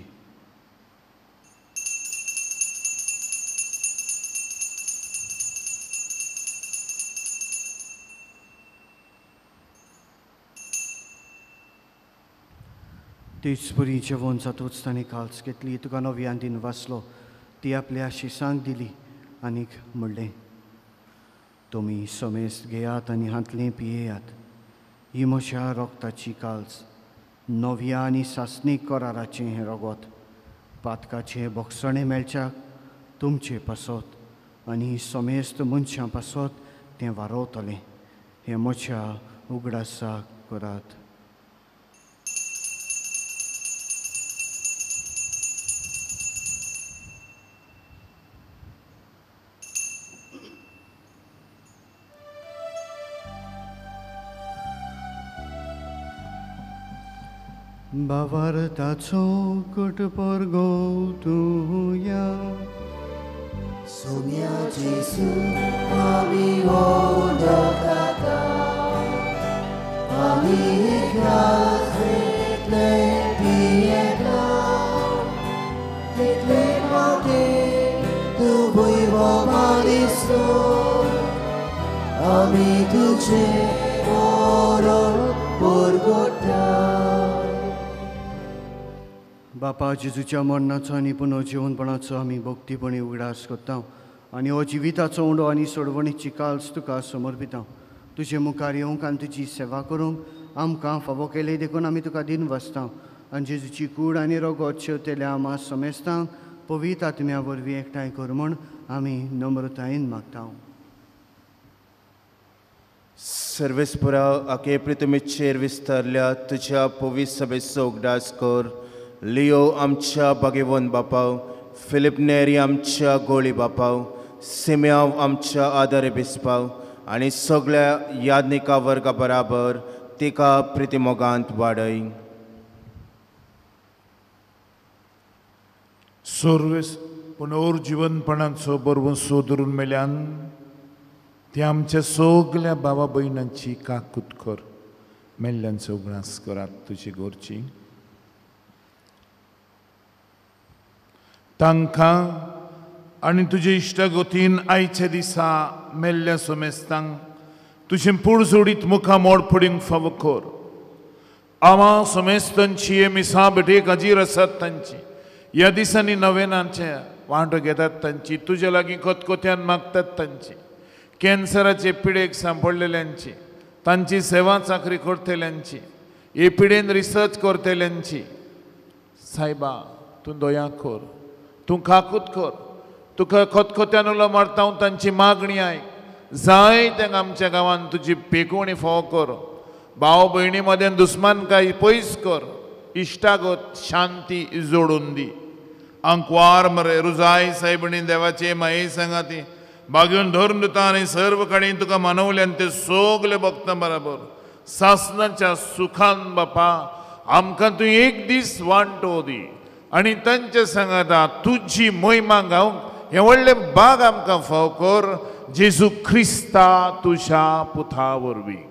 तेच परी जेवण जातूच ताणें काल्स घेतली, तुका नव्यान दिन वाचलो, ती आपल्या शिसांक दिली आनीक म्हणलें, तुमी समेस्त घेयात आनी हांतलें पियेयात, ही म्हज्या रोगताची काल्स, नव्या आनी सासणीक कराराचें हें रगत, पातकाचें बोगसणें मेळच्याक तुमचे पासत आनी समेस्त मनशां पासत तें वारोवतलें. हें म्हज्या उगडासाक करात. बावार्थाचो कटपर गो तुया सोम्या जेसू आमी वळखता, आमी इतले पियेता, तितले फावटी तूं भुंयवो दिसतो, आमी तुजें मरण परगट्टा. बापा, जेजूच्या मरणाचो आनी पुनर्जिवनपणाचो आमी भक्तीपणी उगडास करता आनी हो जिविताचो उंडो आनी सोडवणीची काल्स तुका समर्पिता. तुजे मुखार येवंक आनी तुजी सेवा करूंक आमकां फावो केली देखून आमी तुका दिन वाचता आनी जेजूची कूड आनी रगत शेवतेल्या आमा समेस्तांक पवित्र आत्म्या वरवीं एकठांय कर म्हूण आमी नम्रतायेन मागता. सर्वेस्पुरा, आके प्रितमेचेर विस्तारल्या तुज्या पवित्र सभेचो उगडास कर. लियो आमच्या भागेवन बापाव, फिलिप नेरी आमच्या गोळी बापाव, सिम्याव आमच्या आदारे बिस्पाव आनी सगळ्या यादनिका वर्गा बराबर तिका प्रितिमोगांत वाडय. सर्वेस पुनर्जिवनपणाचो बरवून सोदरून मेल्यान ते आमच्या सगल्या भावा भयणांची काकूत कर. मेल्ल्यांचो उगडास करात तुजी गोरची. तांकां आनी तुजे इश्टागतीन आयच्या दिसा मेल्ल्या समेस्तांक तुजें पुळजोडीत मुखा मोड पडूंक फावो कर. आमा समेस्तांची हे मिसा भेटेक हाजीर आसात तांची ह्या दिसांनी नवेनांचे वांटो घेतात तांची, तुजे लागीं खतखत्यान मागतात तांची, कॅन्सराचे पिडेक सांपडलेल्यांची, तांची सेवा चाकरी करतल्यांची, हे पिडेन रिसर्च करतल्यांची. सायबा, तूं दया कर, तूं काकूत कर, तुका खतखत्यान उलो मारता तांची मागणी आयक. जाय तेंका आमच्या गांवांत तुजी पेकोवणी फावो कर. भाव भयणी मदें दुस्मानकाय पयस कर, इश्टागत शांती जोडून दी. आंकवार मरे रुजाय सायबणी देवाचे माये सांगाती बागेवन धरून दिता आनी सर्व कडेन तुका मानवल्यान ते सगले भक्तां बराबर सासनाच्या सुखान बापा आमकां तूं एक दीस वांटो दी आनी तांचे सांगाता तुजी मोहिमा गावंक हें व्हडलें बाग आमकां फाव कर. जेजू क्रिस्ता तुज्या पुता वरवीं.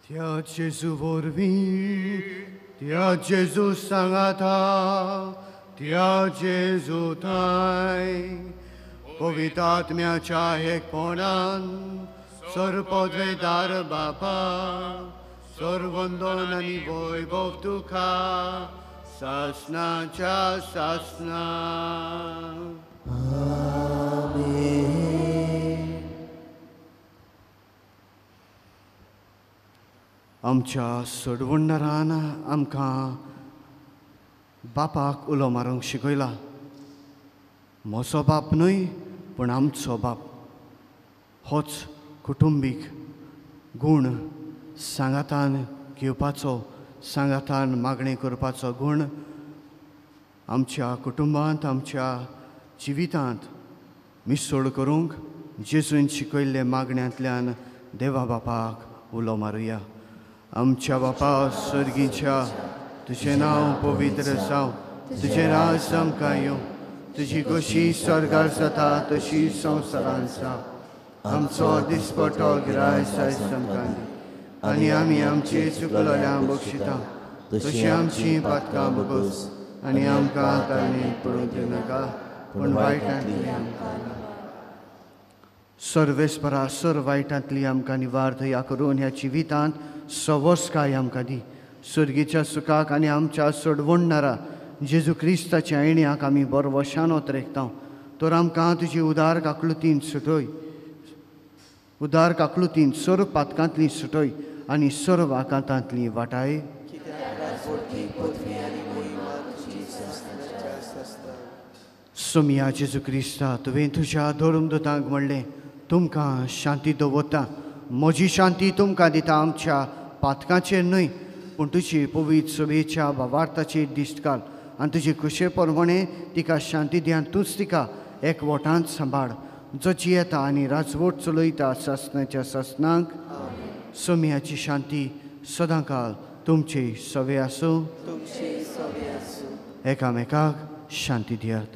त्या जेजू वरवीं, त्या जेजू सांगाता, त्या जेजू थांय पवित्र आत्म्याच्या एकपणान सर्वपदवेदार बापा, सर्वंदन आनी वैभव तुका सासनाच्या सासना. आमच्या सोडवणदारान आमकां बापाक उलो मारूंक शिकयला. म्हजो बाप न्हय पूण आमचो बाप होच कुटुंबीक गूण सांगातान घेवपाचो, सांगातान मागणें करपाचो गूण आमच्या कुटुंबांत, आमच्या जिवितांत मिसळ करूंक जेजून शिकयल्ले मागण्यांतल्यान देवा बापाक उलो मारुया. आमच्या बापा सर्गीच्या, तुजें नांव पवित्र जावं, तुजें राज आमकां येवं, तुजी खोशी स्वर्गार जाता तशी संवसारांत जावं. आमचो दिसपटो गिरायस आयज आमकां दी आनी आमी आमची चुकलोल्यांक बक्षिता तशी आमची पातकां बगोस आनी आमकां ताणें पडूंक दिवनाका पूण वायटांतली आमकां. सर्वेस्परा सर वायटांतली आमकां निवार दया करून ह्या जिवितांत सवस्काय आमकां दी. सर्गीच्या सुखाक आनी आमच्या सोडवणणारा जेजू क्रिस्ताच्या येण्याक आमी बरवशानोत रेखता. तर आमकां तुजी उदार काकलुतीन सुटय, उदार काकलुतीन सर्व पातकांतली सुटय आनी सर्व आकांतांतली वाटाय. सोमिया जेजू क्रिस्ता, तुवें तुज्या धर्मदूतांक म्हणलें, तुमकां शांती दवरता, म्हजी शांती तुमकां दिता, आमच्या पातकांचेर न्हय पूण तुजी पवित्र सभेच्या भावार्थाचेर दिश्ट घाल आनी तुजे खुशे प्रमाणे तिका शांती दी आनी तूंच तिका एकवटांत सांबाळ, जो जियेता आनी राजवट चलयता सासणाच्या सासणाक. सोमियाची शांती सदांकाल तुमचे सवे आसूं. एकामेकाक शांती दियात.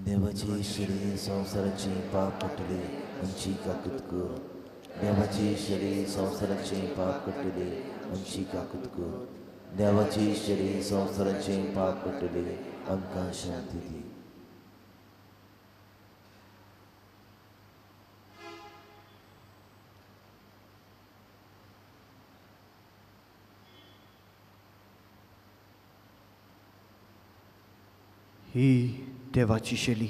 देवाची शरीर संवसाराची पाप कटली आमची काकूत कर. देवाची शरीर संवसाराची पाप कटली आमची काकूत कर. देवाची शरीर संवसाराची पाप कटली आमकां शांती दी. ही देवाची शैली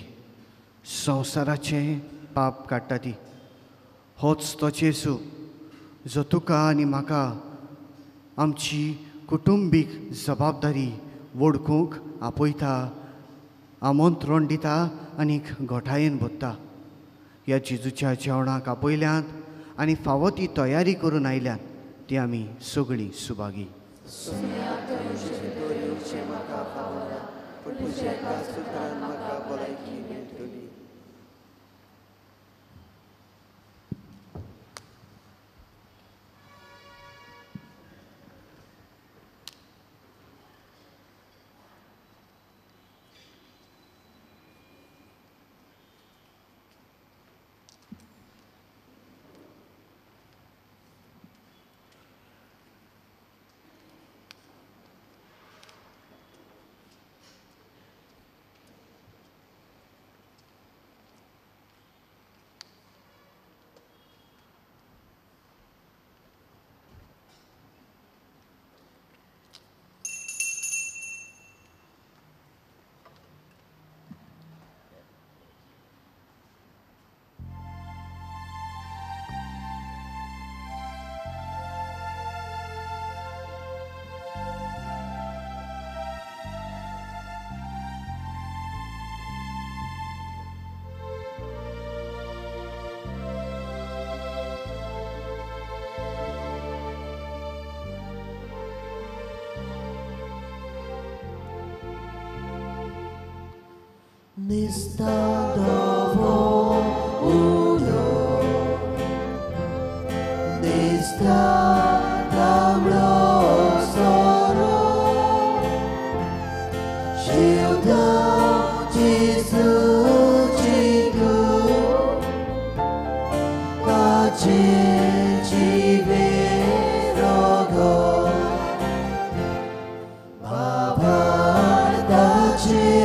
संवसाराचें पाप काडटा ती. होच तो जेजू जो तुका आनी म्हाका आमची कुटुंबीक जबाबदारी वळखूंक आपयता, आमंत्रण दिता आनी घोटायेन भरता. ह्या जेजूच्या जेवणाक आपयल्यात आनी फावो ती तयारी करून आयल्यात ती आमी सगळीं Subhagi. Nesta uno, nesta soro, Gilda Jesu Chico, Kache Verogo, Babar Dache.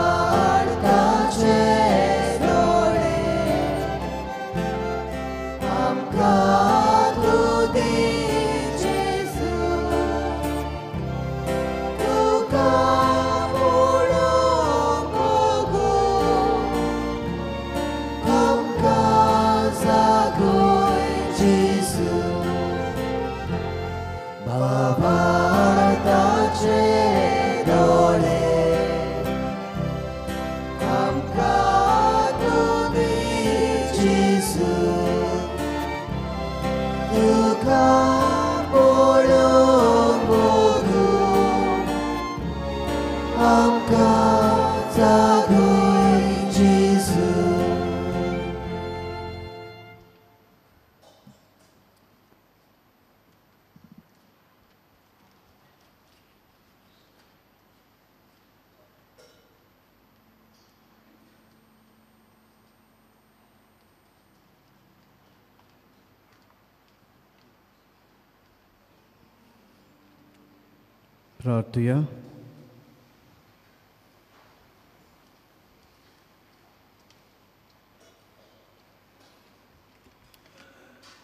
भावार्थाचे दोळे आमकां तूं दी जेजू, तुका पळोवंक भोगूंक आमकां जागय जेजू. भावार्थाचे दोळे आमकां तूं दी जेजू, तुका पळोवंक भोगूंक आमकां जागय जेजू. प्रार्थुया.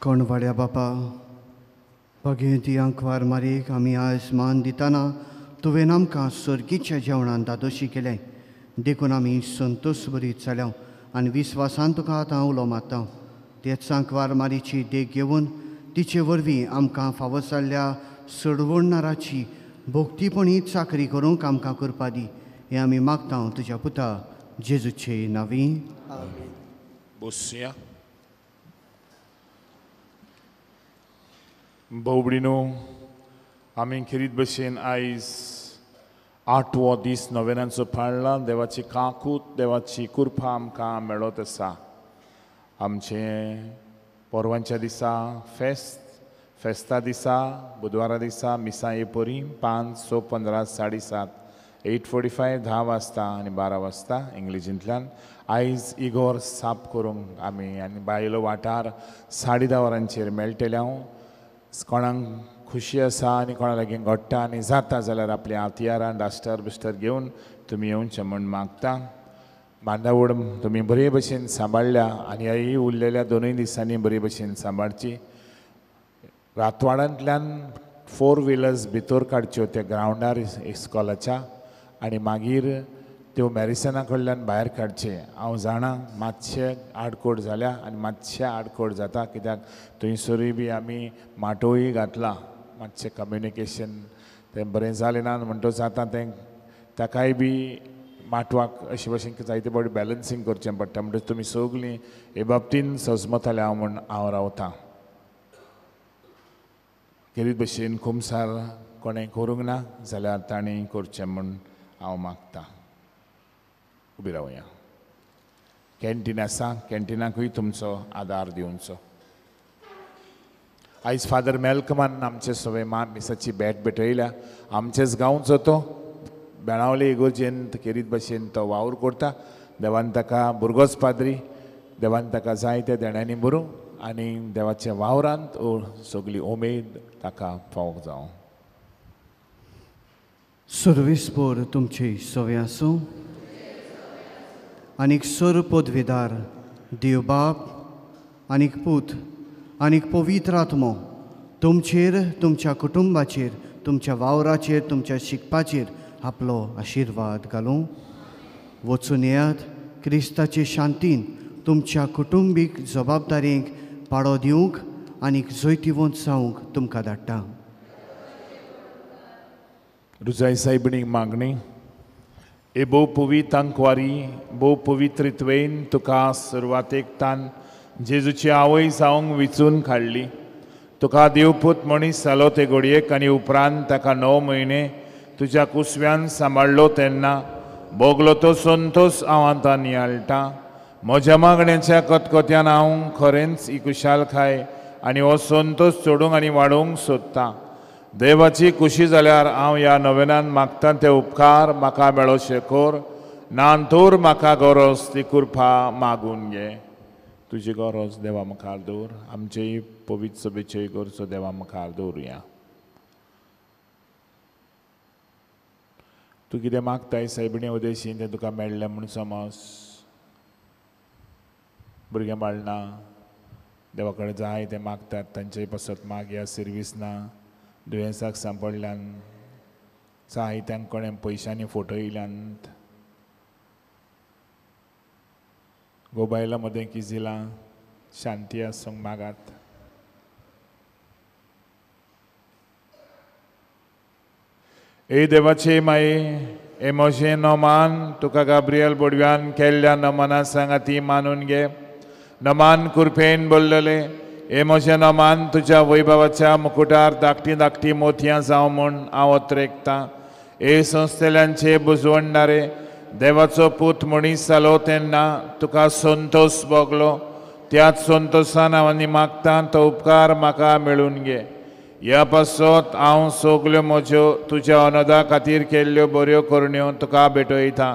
कोणवाड्या बापा, भगेंती आंकवार मारीक आमी आयज मान दितना तुवें आमकां सर्गीच्या जेवणान दादोशी केलें, देखून आमी संतोश बरीत जाल्या आनी विस्वासान तुका आतां उलो मारता. तेच आंकवार मारीची देख घेवन तिचे वरवीं आमकां फावो जाल्ल्या सडवणणाराची भोक्तीपणी चाकरी करूंक आमकां करपा दी, हें आमी मागता तुज्या पुता जेजूचे नांवी. बसया. भावभयणीनो, आमी खेरीत भशेन आयज आठवो दीस नोवेनांचो पाळला. देवाची काकूत, देवाची कृपा आमकां मेळत आसा. आमचें परवांच्या दिसा फेस्त, फेस्ता दिसा बुधवारा दिसा मिसां ये परी 5, 6, 15, 7:30, 8:45, 10 वाजता आनी 12 वाजता इंग्लिजींतल्यान. आयज इगोर साफ करूंक आमी आनी बायलो वाठार 10:30 वरांचेर मेळटले. हांव कोणाक खुशी आसा आनी कोणा लागीं घडटा आनी जाता जाल्यार आपल्या हत्यारां डस्टर बिस्टर घेवन तुमी येवचें म्हूण मागता. बांदावळ तुमी बरे भशेन सांबाळ्ळ्या आनी ह्याय उरलेल्या 2 दिसांनी बरे भशेन सांबाळची. रातवाडांतल्यान 4 व्हिलर्स भितर काडच्यो त्या ग्रावंडार इस्कॉलाच्या आनी मागीर त्यो मॅरिसना कडल्यान भायर काडचे. हांव जाणा मातशें आडकोड जाल्या आनी मातशें आडकोड जाता, कित्याक थंयसरूय बी आमी माटोवूय घातला, मातशें कम्युनिकेशन तें बरें जालें ना म्हणटकच आतां तें ताकाय बी माटवाक अशे भशेन जायते फावटी बॅलन्सींग करचें पडटा. म्हणटकच तुमी सगळीं हे बाबतीन सजमताले हांव म्हूण हांव रावतां. खेरीत भशेन खुमसार कोणें करूंक ना जाल्यार तांणी करचें म्हूण हांव मागतां. उबी रावया. कॅन्टीन आसा, कॅन्टिनाकूय तुमचो आदार दिवचो. आयज फादर मेलकमान आमचे सगळे मा मिसाची भेट भेटयल्या. आमचेच गांवचो तो बेळावले इगोर्जेंत खेरीत भशेन तो वावर करता. देवान ताका भुरगोच पाद्री, देवान ताका जाय त्या देण्यांनी भरूं आनी देवाच्या वावरांत सगळी उमेद ताका फावो जावं. सर्वेस्पोर तुमचे सवे आसूं. आनीक सर पदवेदार देव बाप आनीक पूत आनीक पवित्र आत्मो तुमचेर, तुमच्या कुटुंबाचेर, तुमच्या वावराचेर, तुमच्या शिकपाचेर आपलो आशिर्वाद घालूं. वचून येयात क्रिस्ताचे शांतीन तुमच्या कुटुंबीक जबाबदारींक पाडो दिवंक आनीक जैतिवंत जावंक तुमकां धाडटा. रुजाय सायबिणीक मागणी. ए भोव पवित्र आंकवारी, भोव पवित्रत्वेन तुका सुरवातेक तान जेजूची आवय जावंक विचून काडली. तुका देवपूत मनीस जालो ते घडयेक आनी उपरांत ताका 9 म्हयने तुज्या कुसव्यान सांबाळ्ळो तेन्ना भोगलो तो संतोश हांव आतां नियाळटा. म्हज्या मागण्याच्या कतकत्यान हांव खरेंच ही खुशालकाय आनी हो संतोश चडूंक आनी वाडोवंक सोदतां. देवाची खुशी जाल्यार हांव ह्या नवेनान मागता ते उपकार म्हाका मेळोशे कर, ना तर म्हाका गरज ती कृपा मागून घे. तुजी गरज देवा मुखार दवर, आमचेय पवित्र सभेचेय गरजो देवा मुखार दवरुया. तूं कितें मागताय सायबिणी उदेशीन तें तुका मेळ्ळें म्हूण समज. भुरगें बाळ ना, देवा कडेन जाय तें मागतात, तांचे पासत मागया. सिर्वीस ना, दुयेंसाक सांपडल्यान, जायत्यां कडेन पयशांनी फटयल्यान, गोबायलां मदें किजिलां. शांती आसूंक मागात. ए देवाचे माये, ए म्हजें नमान तुका गाब्रियल बोडव्यान केल्ल्या नमना सांगाती मानून घे. नमान कुरपेन बोल्लले ए म्हजें नमान तुज्या वैभवाच्या मुकुटार धाकटी धाकटी मोतयां जावं म्हूण हांव अत्रेकतां. ए संस्थेल्यांचे बुजवणदारे, देवाचो पूत मनीस जालो तेन्ना तुका संतोष भोगलो, त्याच संतोशान हांव आनी मागतां तो उपकार म्हाका मेळून घे. ह्या पासत हांव सगल्यो म्हज्यो तुज्या अनदा खातीर केल्ल्यो बऱ्यो करण्यो तुका भेटयतां.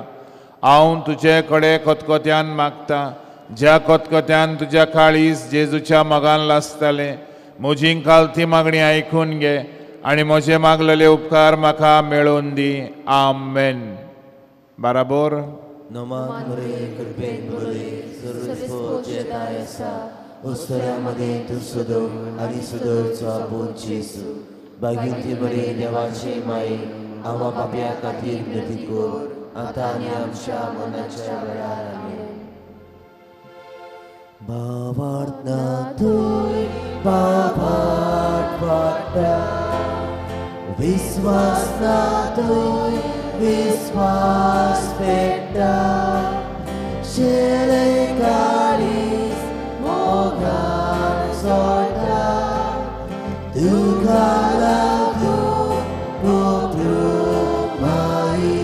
हांव तुजे कडेन खतखत्यान मागतां, ज्या खतखत्यान तुज्या काळीज जेजूच्या मोगान लासतालें, म्हजी कालती मागणी आयकून घे आनी म्हजे मागलेले उपकार म्हाका मेळोवन दी. आमेन. बराबर. नमान मरे कृपेन भरले, सर्वेस्पर जेताय आसा, उत्सरा मदें तूं सदो आनी सदोचो आपूण जेजू. बागींती मरे देवाचे माये, आमा पापया खातीर विनंती कर, आतां आनी आमच्या मनाच्या वेळार. आमेन. भावार्थ ना थंय भावार्थ वाडटा, विस्वास ना थंय विस्वास पेट्टा, शेले काळीज मोगान सोडटा, तुका लागून माई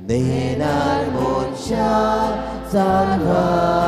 नेणार मनशान सारवाचें.